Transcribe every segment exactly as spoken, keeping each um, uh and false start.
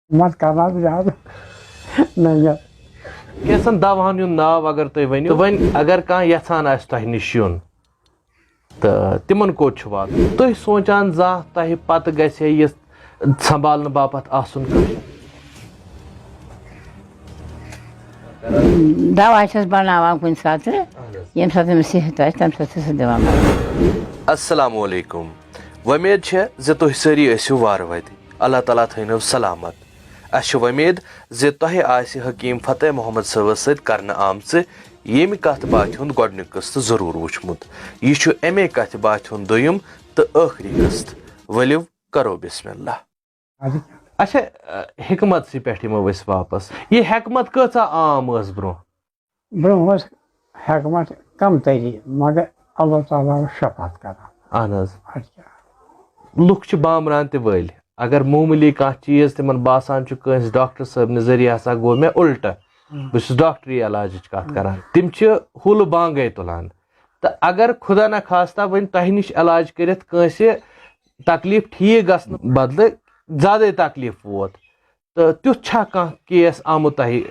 مت کرناو زیادٕ۔ نہ، یہِ۔ کینٛژھن دواہن ہُنٛد ناو اگر تُہۍ ؤنِو، تہٕ وۄنۍ اگر کانٛہہ یژھان آسہِ تۄہہِ نِش یُن، تہٕ تِمن کوٚت چھُ واتُن؟ تُہۍ سونٛچان زانٛہہ تۄہہِ پتہٕ گژھِ ہے یہِ سنبھالنہٕ باپتھ آسُن کانٛہہ؟ دوا چھَس بناوان کُنہِ ساتہٕ، اہن حظ۔ ییٚمہِ ساتہٕ أمِس صحت آسہِ، تَمہِ ساتہٕ چھَس دوا بناوان۔ السلام علیکم۔ وۄمید چھےٚ زِ تُہۍ سٲری ٲسِو وارٕ وَتہِ۔ اللہ تعالیٰ تھٲینو سلامت۔ اَسہِ چھِ وۄمید زِ تۄہہِ آسہِ حکیٖم فتح محمد صٲبَس سۭتۍ کرنہٕ آمژٕ ییٚمہِ کتھ باتھِ ہُنٛد گۄڈٕنیُک قٕسطہٕ ضروٗر وُچھمُت۔ یہِ چھُ اَمے کتھِ باتھِ ہُنٛد دوٚیُم تہٕ ٲخری قٕسطہٕ۔ ؤلِو کرو بسم اللہ۔ اچھا، اچھا، ٲ، حکمتسٕے پٮ۪ٹھ یِمو أسۍ واپس۔ یہِ حکمت کۭژاہ عام ٲس برٛونٛہہ؟ برٛونٛہہ اوس حکمت کم تری، مگر اللہ تعالیٰ اوس شفاعت کران۔ اہن حظ۔ اچھا۔ لُکھ چھِ بامبران تہِ ؤلۍ۔ اگر معموٗلی کانٛہہ چیٖز تِمن باسان چھُ، کٲنٛسہِ ڈاکٹر صٲبنہِ ذٔریعہٕ ہسا گوٚو مےٚ اُلٹہٕ، ہم۔ بہٕ چھُس ڈاکٹری علاجٕچ کتھ ہم۔ کران، تِم چھِ ہُلہٕ بانگے تُلان۔ تہٕ اگر خدا نخواستہ وۄنۍ تۄہہِ نِش علاج کٔرِتھ کٲنٛسہِ تکلیف ٹھیٖک گژھنہٕ بدلہٕ زیادَے تکلیف ووت، تہٕ تیُتھ چھا کانٛہہ کیس آمُت تۄہہِ؟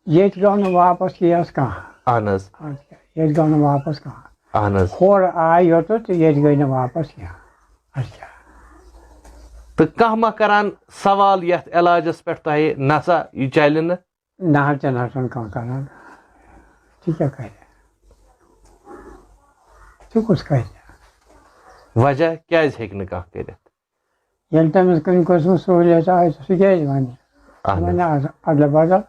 ییٚتہِ گوٚو نہٕ واپس کیس کانٛہہ۔ اہن حظ۔ اچھا، ییٚتہِ گوٚو نہٕ واپس کانٛہہ۔ اہن حظ۔ ہورٕ آے یوٚتَتھ تہٕ ییٚتہِ گٔے نہٕ واپس کینٛہہ۔ اچھا۔ تہٕ کانٛہہ ما کران سوال یتھ علاجس پٮ۪ٹھ تۄہہِ، نسا یہِ چلہِ نہٕ؟ نہ حظ، تہِ نہ حظ چھُنہٕ کانٛہہ کران۔ ژٕ کیٛاہ کرِ؟ ژٕ کُس کرِ؟ وجہ کیازِ ہیٚکہِ نہٕ کانٛہہ کٔرِتھ؟ ییٚلہِ تٔمِس کُنہِ قٕسمٕچ سہوٗلیت آسہِ، سُہ کیٛازِ وَنہِ؟ اہن حظ۔ وَنہِ آز اَدلہٕ بدل۔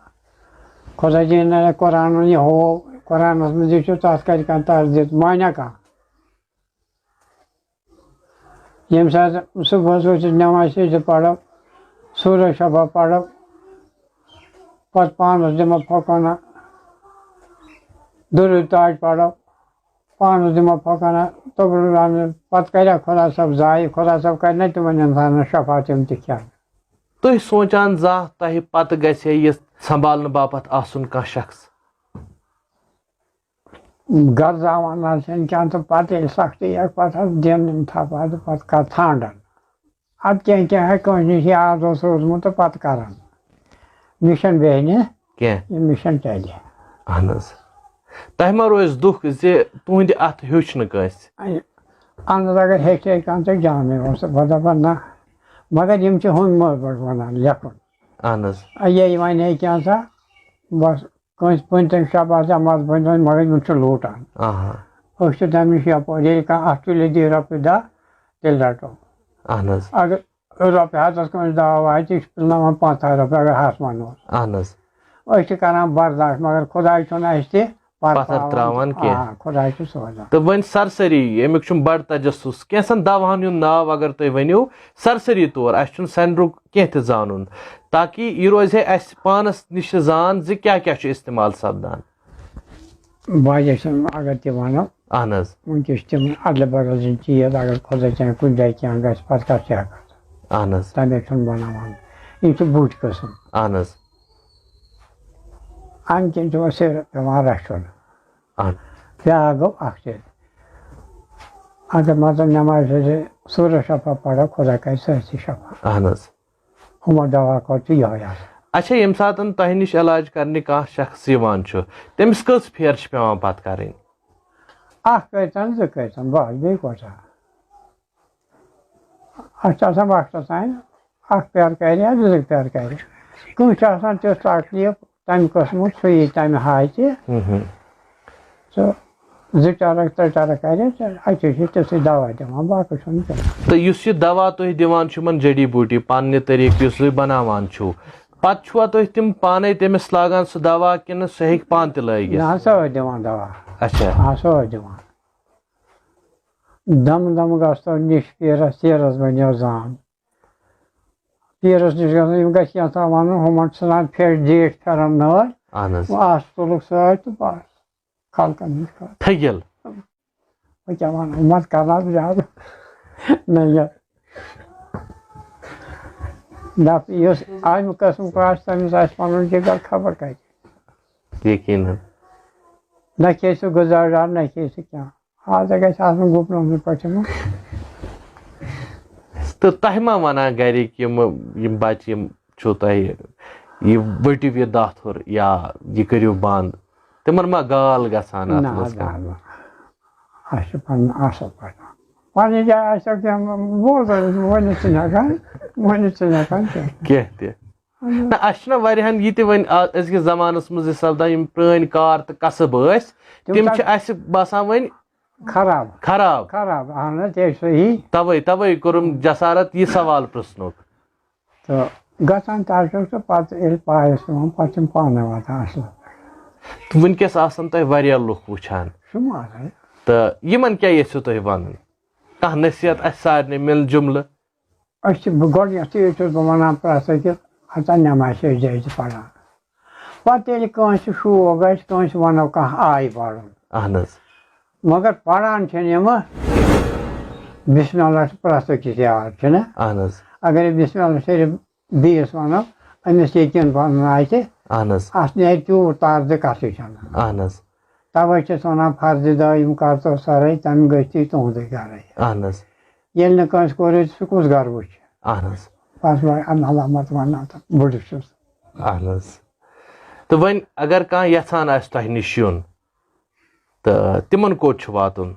خۄدا دِیِن نہٕ قرآنَن یہِ ہوو، قرآنَس منٛز یہِ چھُ، تَتھ کَرِ کانٛہہ تَس دِتھ، مانیٛا کانٛہہ؟ ییٚمہِ ساتہٕ صُبحَس ؤتھِتھ نٮ۪مازِ سجدٕ پَرو، سورہ شفا پَرو، پَتہٕ پانَس دِمو پھۄکَنا، درود تاج پَرو، پانَس دِمو پھۄکَنا، توبرُک رحمان، پَتہٕ کَرِ خۄدا صٲب ضایع، خۄدا صٲب کَرِ نہ تِمَن اِنسانَن شفاعت، تِم تہِ کھٮ۪ن۔ تُہۍ سونٛچان زانٛہہ تۄہہِ پتہٕ گژھِ ہے یہِ سنبھالنہٕ باپتھ آسُن کانٛہہ شخص؟ غرضاوان حظ چھَنہٕ کینٛہہ، تہٕ پتہٕ ییٚلہِ سختی یِیَکھ، پتہٕ حظ دِن یِم تھپھ حظ، پتہٕ کر ژھانٛڈن۔ اَدٕ کینٛہہ کینٛہہ ہے کٲنٛسہِ نِش یاد اوس روٗدمُت، تہٕ پتہٕ کرن۔ مِشن بیٚہہِ نہٕ کینٛہہ۔ یہِ مِشن چلہِ۔ اہن حظ۔ تۄہہِ ما روزِ دُکھ زِ تُہنٛدِ اَتھٕ ہیوٚچھ نہٕ کٲنٛسہِ؟ اَے، اہن حظ، اگر ہیٚچھِ ہے کانٛہہ تہٕ جانٕے اوس، بہٕ دَپہٕ نہ۔ مگر یِم چھِ ہُمہِ منٛز پٲٹھۍ وَنان لیکھُن۔ اہن حظ۔ اَے، یہِ وَنہِ ہے کینٛژھا، بس کٲنٛسہِ پٔتِم شب آسہِ اَمہِ منٛز بٔنۍ، مگر یِم چھِ لوٗٹان۔ آہا۔ أسۍ چھِ تَمہِ نِش یَپٲرۍ، ییٚلہِ کانٛہہ اَتھ تُلہِ دیٖرا پٮ۪ٹھ دَہ، تیٚلہِ رَٹو۔ اہن حظ۔ اگر رۄپیہِ ہَتَس کٲنٛسہِ دَوا واتہِ، یہِ چھُ پِلناوان پنٛژاہ رۄپیہِ، اگر ہَتھ وَنوس۔ اہن حظ۔ أسۍ چھِ کران برداش، مگر خۄداے چھُنہٕ اَسہِ تہِ پَتھر پَتھراوان۔ ترٛاوان کینٛہہ۔ آ، خۄداے چھُ سوزان۔ تہٕ وۄنۍ سرسٔری، اَمیُک چھُم بڑٕ تجسس۔ کینٛژھن دواہن ہُنٛد ناو اگر تُہۍ ؤنِو، سرسٔری طور، اَسہِ چھُنہٕ سینٹرُک کینٛہہ تہِ زانُن، تاکہِ یہِ روزِ ہے اَسہِ پانس نِش زان زِ کیٛاہ کیٛاہ چھُ استعمال سپدان۔ واریاہ چھِ، اگر تہِ وَنو، اہن حظ۔ وٕنکیٚس چھِ تِم اَدلہٕ بدل یِم چیٖز، اگر خۄدا چاہہِ کُنہِ جایہِ کینٛہہ گژھِ، پَتہٕ کَتھ چھِ ہٮ۪کان؟ اہن حظ۔ تَمے چھُنہٕ بَناوان۔ یِم چھِ بُتھۍ قٕسٕم۔ اہن حظ۔ اَمہِ کِنۍ چھُ وۄنۍ صرف پٮ۪وان رَچھُن۔ اہن۔ بیٛاکھ گوٚو اَکھ چیٖز۔ اگر مطلب نٮ۪مازِ وِزِ سورہ شفا پَرو، خۄدا کَرِ سٲرسٕے شفا۔ اہن حظ۔ ہُمو دوا کھۄتہٕ چھُ یِہوٚے آسان۔ اچھا، ییٚمہِ ساتَن تۄہہِ نِش علاج کرنہِ کانٛہہ شخص یِوان چھُ، تٔمِس کٔژ پھیرٕ چھِ پٮ۪وان پَتہٕ کَرٕنۍ؟ اَکھ کٔرۍتَن، زٕ کٔرۍتَن، بَس، بیٚیہِ کوٗتاہ؟ اَتھ چھِ آسان وقتَس تام، اَکھ پھیرٕ کَرِ یا زٕ پھیرٕ کَرِ۔ کٲنٛسہِ چھُ آسان تیُتھ تکلیٖف، تَمہِ قٕسمُک سُہ یی تَمہِ ہایہِ تہِ۔ ہُم ہُم۔ تہٕ زٕ ٹرک، ترٛےٚ ٹرک کَرِ، تہٕ اَتی چھِ تِتھُے دوا دِوان، باقٕے چھُنہٕ کینٛہہ۔ تہٕ یُس یہِ دوا تُہۍ دِوان چھِو یِمَن جڑی بوٗٹی پنٛنہِ طریٖقہٕ یُس تُہۍ بَناوان چھِو، پَتہٕ چھُوا تُہۍ تِم پانَے تٔمِس لاگان سُہ دوا کِنہٕ سُہ ہیٚکہِ پانہٕ تہِ لٲگِتھ؟ نہ، سُہ ٲسۍ دِوان دوا۔ اچھا۔ آ، سُہ ٲسۍ دِوان۔ دَم دَم گژھو نِش پیٖرَس، تیٖرَس بَنیو زان۔ پیٖرَس نِش گژھو، یِم گژھِ کینٛہہ تام وَنُن، ہُمَن ژھٕنان پھیٚرِ زیٖٹھۍ پھٮ۪رَن نٲلۍ۔ اہن حظ۔ وۄنۍ آس تُلُکھ سۭتۍ تہٕ بَس۔ خلقن ہٕنٛدۍ خٲطرٕ۔ تھٔگِل۔ بہٕ کیٛاہ وَنہٕ، ہُمَتھ کَرناو زیادٕ۔ نہ، یہِ، دَپ، یُس اَمہِ قٕسمُک آسہِ، تٔمِس آسہِ پَنُن جِگر خبر کَتہِ۔ یقیٖناً۔ نہ کھیٚیہِ سُہ گُزار، نہ کھیٚیہِ سُہ کینٛہہ۔ آز گژھِ آسُن گُپنَن ہٕنٛدۍ پٲٹھۍ یِمَن۔ تہٕ تۄہہِ ما وَنان گَرِکۍ یِم، یِم بَچہٕ یِم چھُو تۄہہِ، یہِ ؤٹِو یہِ دَتھ ہُر یا یہِ کٔرِو بنٛد، تِمن ما گال گژھان اَتھ نہ، منٛز نہ، کانٛہہ؟ نہ۔ اَسہِ چھُ پَنُن اَصٕل پٲٹھۍ۔ پَنٕنہِ جایہِ آسہِ ہا کینٛہہ بوزان، ؤنِتھ چھِنہٕ ہٮ۪کان، ؤنِتھ چھِنہٕ ہٮ۪کان کینٛہہ۔ کینٛہہ تہِ۔ نہ، اَسہِ چھُنہ واریاہَن یہِ تہِ وۄنۍ آ-، أزکِس زمانَس منٛز یہِ سپدان، یِم پرٛٲنۍ کار تہٕ کسٕب ٲسۍ، تِم تِم چھِ تَتھ اَسہِ باسان وۄنۍ خراب۔ خراب۔ خراب، اہن حظ، تہِ چھُ صحیح۔ تَوَے، تَوَے کوٚرُم جسارت یہِ سوال پرٛژھنُک۔ تہٕ گژھان تہِ حظ چھُ سُہ پَتہٕ ییٚلہِ پاے ٲس یِوان، پَتہٕ چھِ یِم پانَے واتان اَصٕل۔ تہٕ وٕنکیٚس آسَن تۄہہِ واریاہ لُکھ وٕچھان۔ شُمار حظ۔ تہٕ یِمَن کیٛاہ یژھِو تُہۍ وَنُن؟ کانٛہہ نصیحت اَسہِ سارنٕے مِل جُملہٕ؟ أسۍ چھِ، بہٕ گۄڈٕنٮ۪تھٕے چھُس بہٕ وَنان پرٛٮ۪تھ أکِس، ہَتا نٮ۪مازِ چھِ أسۍ جایہِ تہِ پَران۔ پَتہٕ ییٚلہِ کٲنٛسہِ شوق گژھِ، کٲنٛسہِ وَنو کانٛہہ آیہِ پَرُن۔ اہن حظ۔ مگر پَران چھِنہٕ یِمہٕ۔ بسم اللہ چھِ پرٛٮ۪تھ أکِس یاد، چھِنہ؟ اہن حظ۔ اگر أسۍ بسم اللہ شریف بیٚیِس وَنو، أمِس یقیٖن پَنُن آسہِ، اہن حظ۔ اَتھ نیرِ تیوٗت طرزِ کَتھٕے چھَنہٕ۔ اہن حظ۔ تَوَے چھِس وَنان، فرضِ دٲیِم کَرتو سَرٕے، تَمہِ گٔژھۍ تُہۍ تُہُنٛدُے گَرَے۔ اہن حظ۔ ییٚلہِ نہٕ کٲنٛسہِ کوٚرُے، سُہ کُس گَرٕ وٕچھِ؟ اہن حظ۔ بَس وۄنۍ اَمہِ علامت وَنان تہٕ بٕڈٕ چھُس۔ اہن حظ۔ تہٕ وۄنۍ اگر کانٛہہ یَژھان آسہِ تۄہہِ نِش یُن، تہٕ تِمَن کوٚت چھُ واتُن؟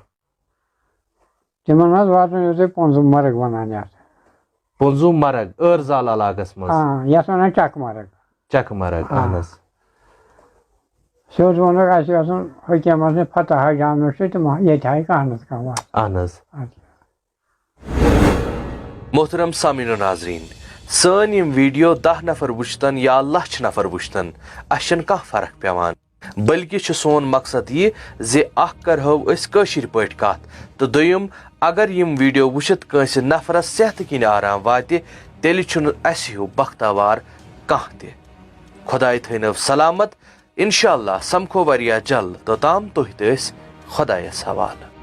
تِمَن حظ واتُن یُتھُے پونٛزُم مرگ وَنان یَتھ۔ پونٛزُم مرگ، ٲرزال علاقَس منٛز۔ آ، یَتھ وَنان چَکہٕ مرگ۔ چَکہٕ مرگ، آ۔ اہن حظ۔ سیوٚد ووٚنُکھ، اَسہِ گژھُن حکیٖمَس نِش فتح حاج احمد چھُ، تِم ییٚتہِ ہاے کانٛہہ نَتہٕ کانٛہہ وَتھ۔ اہن حظ۔ اَدٕ کیٛاہ۔ محترم سامعین و ناظرین، سٲنۍ یِم ویڈیو دَہ نفر وٕچھتن یا لَچھ نفر وٕچھتن، اَسہِ چھَنہٕ کانٛہہ فرق پٮ۪وان، بلکہِ چھُ سون مقصد یہِ زِ اکھ کرہو أسۍ کٲشِر پٲٹھۍ کتھ، تہٕ دوٚیُم، اگر یِم ویڈیو وٕچھِتھ کٲنٛسہِ نفرس صحتہٕ کِنۍ آرام واتہِ، تیٚلہِ چھُنہٕ اَسہِ ہیوٗ بختاوار کانٛہہ تہِ۔ خۄداے تھٲینو سلامت، انشاءاللہ سمکھو واریاہ جلد، توٚتام تُہۍ تہٕ أسۍ خۄدایس حوالہٕ۔